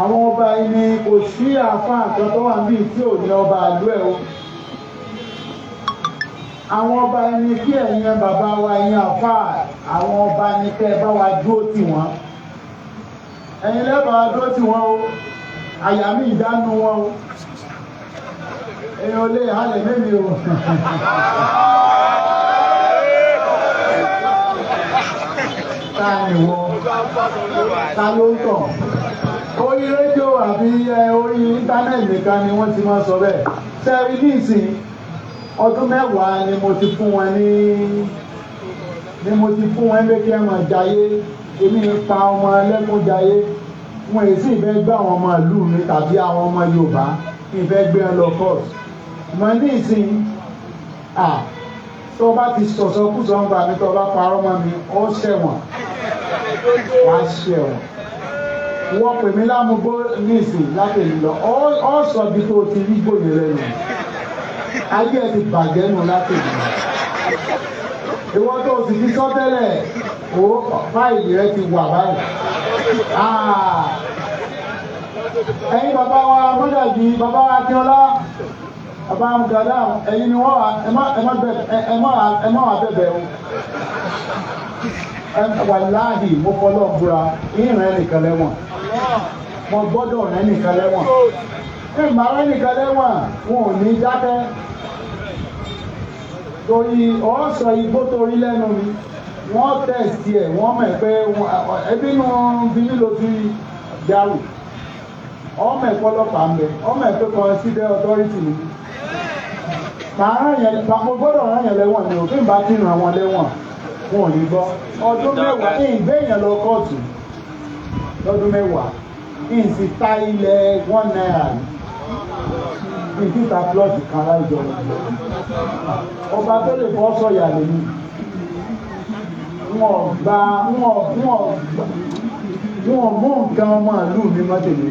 Àwọn ọba yìí ni kò sí àáfàá kan tó wà níbí tí ò ní ọba àlú ẹ̀ o. Àwọn ọba yìí ni kí ẹ̀yin bàbá wa, ẹ̀yin àáfàá, àwọn ọba ni kẹ́ ẹ bá wa dúró tì wọ́n. Ẹ̀yin lẹ́bàá wa dúró tì wọ́n o. Àyà mi ìdánu wọn o. Èèyàn ò lè halẹ̀ mẹ́mi o. Ta ni wọ́n? Ta ló ń tàn? Orí rédíò àbí orí íńtánẹ́ẹ̀tì nìkan ni wọ́n ti máa sọ bẹ́ẹ̀. Sẹ́ẹ̀rí ní ìsìn, ọdún 10 ni mo ti fún wọn ní ni mo ti fún wọn pé kí ẹ máa jayé. Èmi ń pa ọmọ ẹlẹ́kún jayé. Wọn èyí sì fẹ́ gbé àwọn ọmọ ìlú mi tàbí àwọn ọmọ Yorùbá kí n fẹ́ gbé wọn lọ court. Mọ̀ ní ìsìn, tó bá ti sọ̀sọ́kùsọ̀ ń gbà mí, tó bá parọ́ mọ́ mi, ó ṣẹ̀wọ̀n, wàá ṣẹ̀wọ̀n. Wọ́n pè mí lámugbó nísìn láti èyí lọ, ọ sọ bí tó ti rí gbòye lẹ́nu. Ayé ẹ ti bàjẹ́ nù láti èyí lọ. Ìwọ tó o sì ti sọ tẹ́lẹ̀, o fáìlì rẹ ti wà báyìí. Ẹ̀yin bàbá wa Mọ́gàjí, bàbá wa Akínọlá, bàbá Gàdá, ẹ̀yin ni wọ́n wà, ẹ má wà bẹ̀bẹ̀ o. Wàláhì, mo fọlọ́ búra, ìrìn ẹnìkan lẹ́wọ̀n. Mo gbọ́dọ̀ rẹ́ nìkan lẹ́wọ̀n. Ìmọ̀ rẹ́ nìkan lẹ́wọ̀n, wọn ò ní dákẹ́. Torí ọ̀ sọ igbó torí lẹ́nu mi, wọ́n tẹ̀sí ẹ̀, wọ́n mọ̀ pé ẹbí nù bí nílò ti dárò. Ọmọ ẹ̀kọ́ ọlọ́pàá ń bẹ, ọmọ ẹ̀kọ́ consider authority ni. Màá rán yẹn, mo gbọ́dọ̀ rán yẹn lẹ́wọ̀n ni òfin bá ti ràn wọ́n lẹ́wọ̀n, wọn ò ní gbọ́. Ọdún 10 ní ìgbé yẹn lọ kóòtù lọ́dún 10, ní sì ta ilẹ̀ ₦1 ní títa plot kan láìjọ. Ọba tó lè fọ́ sọ̀yà lèmi. Wọn gba wọn wọn wọn mú nǹkan ọmọ ìlú mi mọ́ tèmi.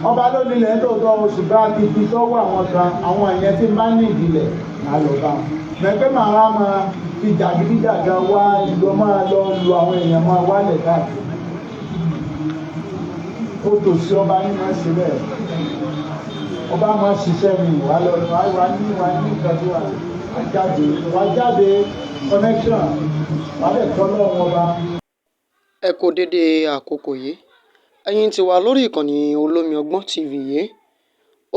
Ọba ló nílẹ̀ tó tọ́ oṣù bá ti fi sọ́wọ́ àwọn kan, àwọn ìyẹn tí bá ní ìdílẹ̀ máa lọ bá wọn. Mẹ̀pẹ́ màá wá máa fi jàgídíjàgan wá ìlú, máa lọ lu àwọn èèyàn máa wálẹ̀ káàkiri. Ó tòsí ọba ní máa ṣe bẹ́ẹ̀. Ọba máa ṣiṣẹ́ mi wà lọ wà ní wà ní nǹkan tó wà jáde wà jáde connection wà lẹ̀ tọ́ lọ́wọ́ ọba. Ẹ kú dédé àkókò yìí, ẹ̀yin tí wà lórí ìkànnì Olómi Ọgbọ́n TV yìí.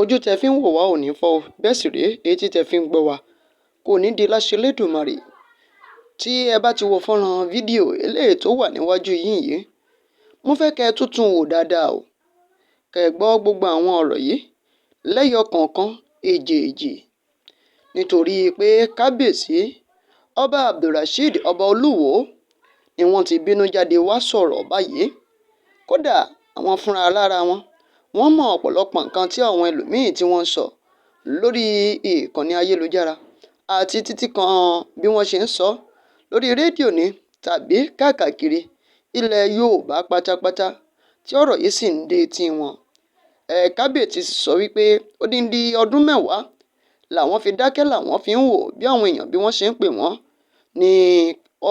Ojú tẹ fi ń wò wá ò ní fọ́, bẹ́ẹ̀ sì rèé etí tẹ fi ń gbọ́ wá kò ní di láṣẹ Elédùmarè. Tí ẹ bá ti wo fọ́nrán fídíò eléyìí tó wà níwájú yín yìí, mo fẹ́ kẹ́ ẹ tuntun wò dáadáa o, kẹ́ ẹ gbọ́ gbogbo àwọn ọ̀rọ̀ yìí lẹ́yọ kọ̀ọ̀kan èjèèjì, nítorí pé kábíyèsí ọba Abdulrasheed ọba Olúwo ni wọ́n ti bínú jáde wá sọ̀rọ̀ báyìí. Kódà àwọn fúnra lára wọn, wọ́n mọ ọ̀pọ̀lọpọ̀ nǹkan tí àwọn ẹlòmíín tí wọ́n ń sọ lórí ìkànnì ayélujára àti títí kan bí wọ́n ṣe ń sọ lórí rédíò ní tàbí káàkiri ilẹ̀ Yorùbá pátápátá, tí ọ̀rọ̀ yìí sì ń dé etí wọn. Kábíyèsí sọ wípé odindi ọdún 10 làwọn fi dákẹ́, làwọn fi ń wò bí àwọn èèyàn bí wọ́n ṣe ń pè wọ́n ní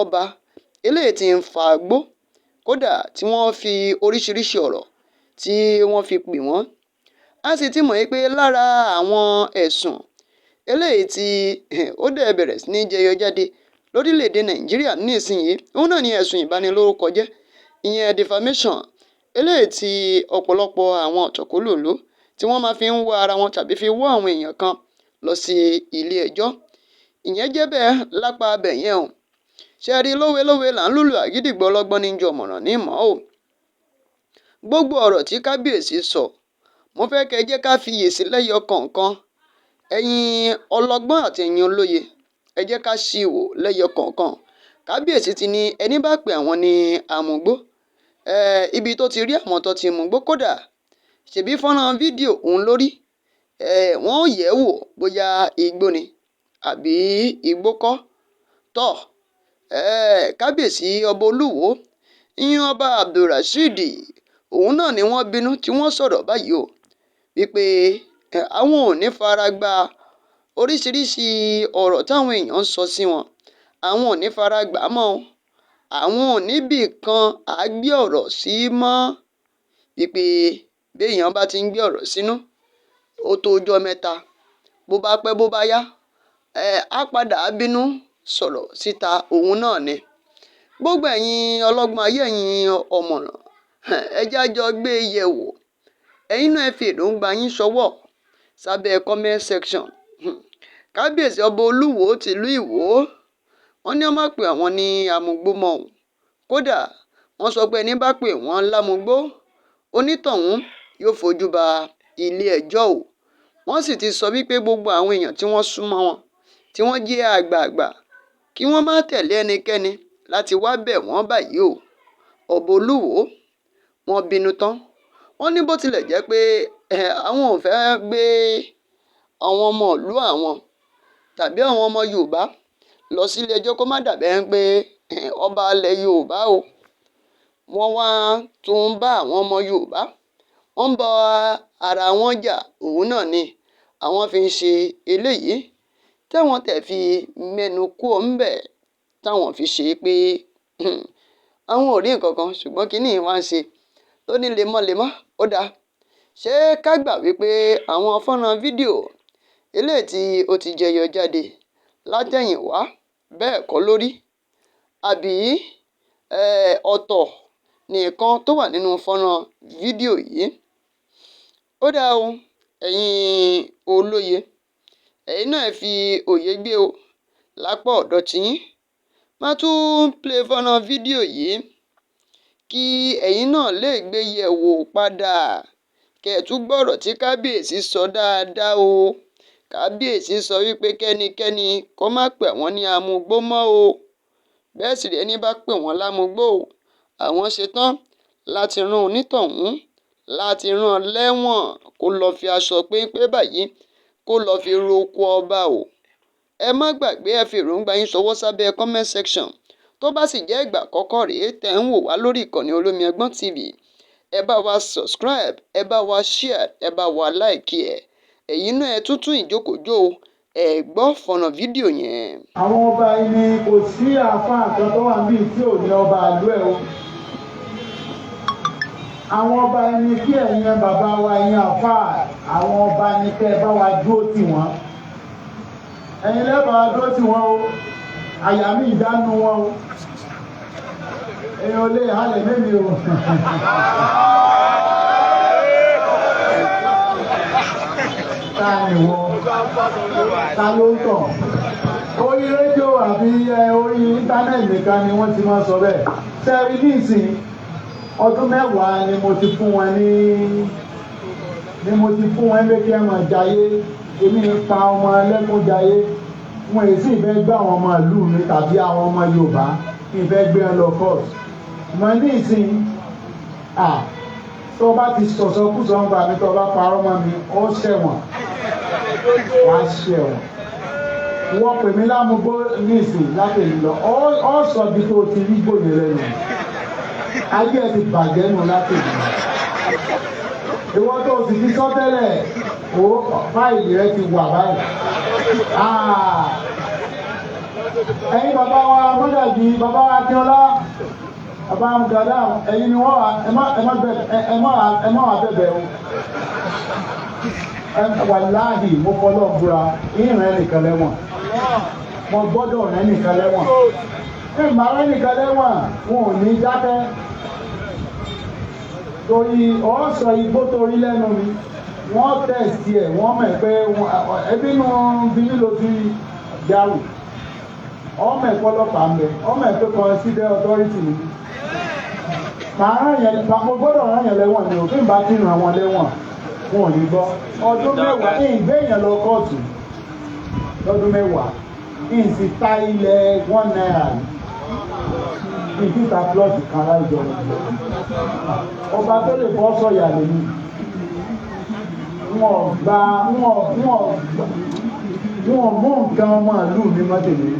ọba eléyìí tí ń fa gbó, kódà tí wọ́n fi oríṣiríṣi ọ̀rọ̀ tí wọ́n fi pè wọ́n. A sì ti mọ̀ pé lára àwọn ẹ̀sùn eléyìí tí ó dẹ̀ bẹ̀rẹ̀ sí ní jẹyọ jáde lórílẹ̀‐èdè Nàìjíríà nísìnyí, òun náà ni ẹ̀sùn ìbanilórúkọjẹ́, ìyẹn defamation, eléyìí tí ọ̀pọ̀lọpọ̀ àwọn ọ̀tọ̀kúlùlú tí wọ́n máa fi ń wọ́ ara wọn tàbí fi wọ́ àwọn èèyàn kan lọ sí ilé ẹjọ́. Ìyẹn jẹ́ bẹ́ẹ̀ lápá abẹ yẹn o. Ṣe rí lówelówe là ń lùlù àgídìgbò, ọlọ́gbọ́n ní jọ ọ̀mọ̀ràn ní mọ́ o. Gbogbo ọ̀rọ̀ tí kábíyèsí sọ, mo fẹ́ kẹ́ jẹ́ ká fiyèsí lẹ́yọ kọ̀ọ̀kan. Ẹ̀yin ọlọ́gbọ́n àti ẹ̀yin olóye, ẹ jẹ́ ká ṣì wò lẹ́yọ kọ̀ọ̀kan. Kábíyèsí ti ní ẹni bá pè àwọn ní àmúgbó, ibi tó ti rí àwọn tó ti mugbó, kódà ṣèbí fọ́nrán fídíò òun lórí, wọ́n yẹ̀ wò bóyá igbó ni àbí igbó kọ́ tọ́. Kábíyèsí ọba Olúwo, ìyẹn ọba Abdulrasheed, òun náà ni wọ́n bínú tí wọ́n sọ̀rọ̀ báyìí o, wípé àwọn ò ní fara gba oríṣiríṣi ọ̀rọ̀ táwọn èèyàn ń sọ sí wọn. Àwọn ò ní fara gbà á mọ́ o. Àwọn ò níbì kan á gbé ọ̀rọ̀ sí mọ́. Wípé béèyàn bá ti ń gbé ọ̀rọ̀ sínú, ó tó ọjọ́ mẹ́ta, bó bá pẹ́ bó bá yá, á padà bínú sọ̀rọ̀ síta òun náà ni. Gbogbo ẹ̀yin ọlọ́gbọ́n ayé, ẹ̀yin ọ̀mọ̀ràn, ẹ jẹ́ á jọ gbé e yẹ̀ wò. Ẹ̀yin náà ẹ fi èròǹgbà yín ṣọwọ́ sábẹ́ comment section. Kábíyèsí Ọba Olúwo tìlú Ìwó, wọ́n ní wọ́n má pe àwọn ní amugbó mọ́ o. Kódà wọ́n sọ pé ẹni bá pè wọ́n lámugbó, onítọ̀hún yóò fojú ba ilé ẹjọ́ o. Wọ́n sì ti sọ wípé gbogbo àwọn èèyàn tí wọ́n súnmọ́ wọn, tí wọ́n jẹ́ àgbààgbà, kí wọ́n má tẹ̀lé ẹnikẹ́ni láti wá bẹ̀ wọ́n báyìí o. Ọba Olúwo wọ́n bínú tán. Wọ́n ní bó tilẹ̀ jẹ́ pé àwọn ò fẹ́ gbé àwọn ọmọ ìlú àwọn tàbí àwọn ọmọ Yorùbá lọ sílé ẹjọ́ kó má dàbí ẹni pé ọba ilẹ̀ Yorùbá o. Wọ́n wá tún ń bá àwọn ọmọ Yorùbá, wọ́n ń bá ara wọn jà, òun náà ni àwọn fi ń ṣe eléyìí táwọn tẹ̀ fi mẹ́nu kúò ńbẹ̀, táwọn fi ṣe pé àwọn ò rí nǹkan kan, ṣùgbọ́n kínní wá ń ṣe tó ní lemọ́lemọ́. Ó dáa, ṣé ká gbà wípé àwọn fọ́nrán fídíò eléyìí tí ó ti jẹyọ jáde látẹ̀yìnwá bẹ́ẹ̀ kọ́ lórí, àbí ọ̀tọ̀ nìkan tó wà nínú fọ́nrán fídíò yìí? Ó dáa o, ẹ̀yin olóye, ẹ̀yin náà ẹ fi òye gbé o lápá ọ̀dọ̀ tiyín. Máa tún play fọ́nrán fídíò yìí kí ẹ̀yin náà lè gbé yẹ̀ wò padà, kẹ́ ẹ tún gbọ́rọ̀ tí kábíyèsí sọ dáadáa o. Kábíyèsí sọ wípé kẹ́nikẹ́ni kó má pè wọ́n ní amugbó mọ́ o. Bẹ́ẹ̀ sì rí, ẹni bá pè wọ́n lámugbó o, àwọn ṣetán láti rán onítọ̀hún, láti rán lẹ́wọ̀n, kó lọ fi aṣọ péńpé báyìí kó lọ fi roko ọba o. Ẹ má gbàgbé, ẹ fi èròǹgbà yín ṣọwọ́ sábẹ́ comment section. Tó bá sì jẹ́ ìgbà àkọ́kọ́ rèé tẹ́ ń wò wá lórí ìkànnì Olómi Ọgbọ́n TV, ẹ bá wa subscribe, ẹ bá wa share, ẹ bá wa like ẹ̀. Ẹ̀yin náà ẹ tún tún ìjókòó o, ẹ gbọ́ fọ́nrán fídíò yẹn. Àwọn ọba yìí ni kò sí àáfàá kan tó wà níbí tí ò ní ọba àlú ẹ̀ o. Àwọn ọba yìí ni kí ẹ̀yin bàbá wa, ẹ̀yin àáfàá, àwọn ọba ni kẹ́ ẹ bá wa dúró tì wọ́n. Ẹ̀yin lẹ́bàá dúró tì wọ́n o. Àyà mi ìdánu wọn o. Èèyàn ò lè halẹ̀ mẹ́mi o. Ta ni wọ́n? Ta ló ń tàn? Orí rédíò àbí orí íńtánẹ́ẹ̀tì nìkan ni wọ́n ti máa sọ bẹ́ẹ̀. Sẹ́ẹ̀rì ní ìsìn, ọdún 10 ni mo ti fún wọn ní ni mo ti fún wọn pé kí ẹ máa jayé. Èmi ń pa ọmọ ẹlẹ́kún jayé. Wọn èyí sì fẹ́ gbé àwọn ọmọ ìlú mi tàbí àwọn ọmọ Yorùbá kí n fẹ́ gbé wọn lọ court. Mọ̀ ní ìsìn, tó bá ti sọ̀sọ́kùsọ̀ ń gbà mí, tó bá parọ́ mọ́ mi, ó ṣẹ̀wọ̀n, wàá ṣẹ̀wọ̀n. Wọ́n pè mí lámugbó ní ìsìn láti èyí lọ, ó sọ bí tó ti rí gbòye lẹ́nu. Ayé ẹ ti bàjẹ́ nù láti èyí lọ. Ìwọ tó o sì ti sọ tẹ́lẹ̀, o fáìlì rẹ ti wà báyìí. Ẹ̀yin bàbá wa Mọ́gàjí, bàbá wa Akínọlá, bàbá Gàdá, ẹ̀yin ni wọ́n wà, ẹ má ẹ má ẹ má wà bẹ̀bẹ̀ o. Wàláhì, mo fọlọ́ búra, ìrìn ẹnìkan lẹ́wọ̀n. Mo gbọ́dọ̀ rìn ẹnìkan lẹ́wọ̀n. Ìmọ̀ rìn ẹnìkan lẹ́wọ̀n, wọn ò ní dákẹ́. Torí ọ̀ sọ igbó torí lẹ́nu mi, wọ́n tẹ̀sí ẹ̀, wọ́n mọ̀ pé ẹbí nù bíní ló ti dárò. Ọmọ ẹ̀kọ́ ọlọ́pàá ń bẹ, ọmọ ẹ̀kọ́ consider authority ni. Màá rán yẹn, mo gbọ́dọ̀ rán yẹn lẹ́wọ̀n ni o, bí n bá ti ràn wọ́n lẹ́wọ̀n, wọn ò ní gbọ́. Ọdún 10 ní ìgbé yẹn lọ kóòtù lọ́dún 10, ní sì ta ilẹ̀ ₦1 ní títa plọ́ọ̀tì kan láìjọ. Ọba tó lè bọ́ sọ̀yà lèmi. Wọn gba wọn mú nǹkan ọmọ ìlú mi mọ́ tèmi.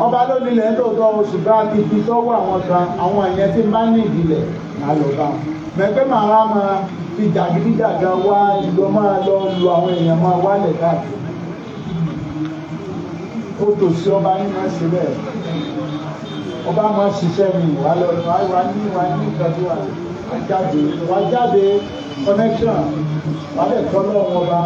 Ọba ló nílẹ̀ ń tòótọ́, oṣù bá ti fi sọ́wọ́ àwọn kan, àwọn ìyẹn tí bá ní ìdílẹ̀ máa lọ bá wọn. Mẹ̀pẹ́ màá wá máa fi jàgídíjàgan wá ìlú, máa lọ lu àwọn èèyàn máa wálẹ̀ káàkiri. Ó tòsí ọba ní máa ṣe bẹ́ẹ̀. Ọba máa ṣiṣẹ́ mi wà lọ wá ní wà ní nǹkan tó wà. Wà jáde, wà jáde connection, wà dẹ̀ kọ́ lọ́wọ́ ọba.